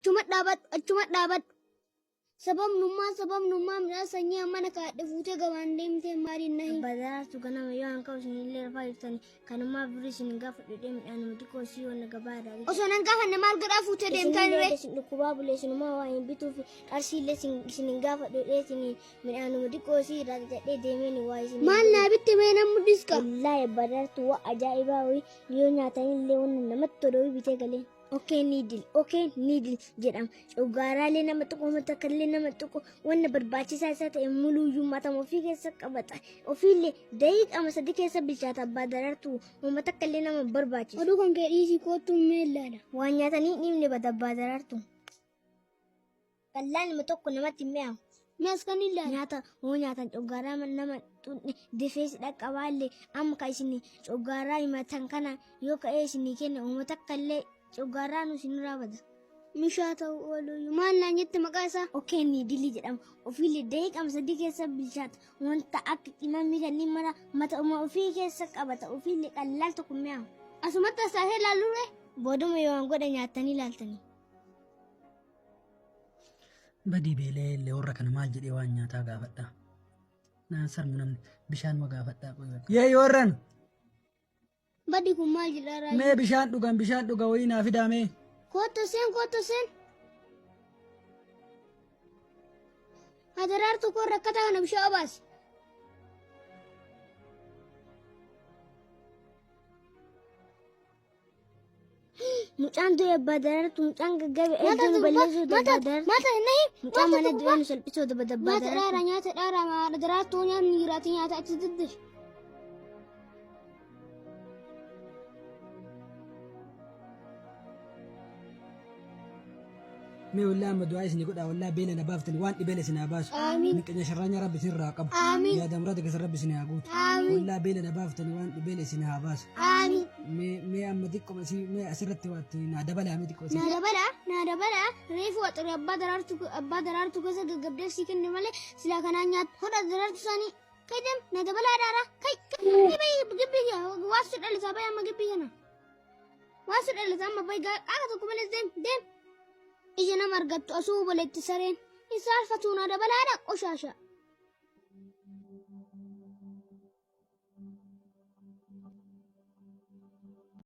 Achuma dhaabadhu, achuma dhaabadhu. Sababnummaa sababnummaa midhaan sanyii hammana kaadhe fuutee gabaan deemtee maaliin nahi. Abbaa Daraartuu ganama yoo an ka'u isinillee rafaa jirtani kanumaaf birrii isin hin gaafadhu jedhee midhaanuma xiqqoo isii wanna gabaa irraa bitaa. Osoo nan gaafanne maal godhaa fuutee deemtaa Isinillee ree? isin dhukkubaa bule isinumaa waa hin bituuf qarshii illee isin hin gaafadhu jedhee isin midhaanuma xiqqoo isii irraa bitadhee deemeen waa isin. Maal naa bitte mee nan mudhiska? Wallaahi Abbaa Daraartuu waa ajaa'ibaa wayii yoo nyaatanillee wanna namatti tolu wayii bitee galee. Okee niidil, okee niidil jedhama. Coggaaraalee nama tuqu, uummata takkallee nama tuqu, wanna barbaachisaa isaa ta'e muluuyyuu matama ofii keessa qabata. Ofiillee daqiiqama 3 keessa bilchaata Abbaa Daraartuu uummata takkallee nama hin barbaachisu. Oduu kan kee dhiisii koottuu mee ilaala. Waan nyaatanii hin dhiifne bada Abbaa Daraartuu. Qallaan nama tokko namatti hin mi'aawu. Mee as kan ilaala. Nyaata hoo nyaatan coggaaraa nama xunne dafee si dhaqqabaallee amma ka isin coggaaraa himatan kana yoo ka'ee isinii kenne uummata akka illee coggaaraa nu isinirraa bada. Mishaa ta'u ooluyyuu maal naan jette maqaa isaa? Okee niidilii jedhama. Ofiillee daqiiqama 3 keessa bilchaata. Wanta akka qimamii kanneen mara mata uma ofii keessa qabata. Ofiillee qallaal tokko mi'aawu. Asumatti as taatee ilaallu ree? Booduma yoo waan godha nyaattanii ilaaltanii. Badii beela'ee illee warra kana maal jedhee waan nyaataa gaafadha. Naan sarmu namni bishaan ma gaafadhaa qoy bakka. Yee warran Badii kun maal jedhaa raayyu? mee bishaan dhugan bishaan dhuga wayii naa fidaa mee. Kottu seen kottu seen. Hadaraartuu koo rakkataa kana bishaan obaasi. Mucaan du'e Abbaa Daraartu mucaan gaggabe eegduu nu balleessuu Abbaa Daraartu. Maata nahi Mucaan mana du'e nu salphisuu Abbaa Nyaata Daraartu. dhaara nyaata dhaara haadha daraartuu nyaatni jiraate nyaata achi diddifi. Mee wallaa amma du'aa isin godhaa wallaa beela na baaftani waan dhibeela isin haa baasu. Aamiin. Miqanya sharraanya rabbi isin irraa qabu. Aamiin. Yaada murada keessa rabbi isin haa guutu. Aamiin. Wallaa beela na baaftani waan dhibeela isin haa baasu. Aamiin. Mee mee amma xiqqoma isii mee asirratti waa itti naa dabalaa mee xiqqoo isii. Naa dabalaa naa dabalaa reefu waxxiree abbaa daraartuu keessa gaggabdee sii kenne malee silaa kanaan nyaatu hodha daraartuu isaanii kai deem na dabalaa dhaaraa kai kai bai gibbii waa si dhalisaa bai amma gibbii kana waa si dhalisaa amma bai qaaka tokko malee deem deem ija nama argattu asuu oboleetti sareen hin saalfatuu naa dabalaadha qoshaasha.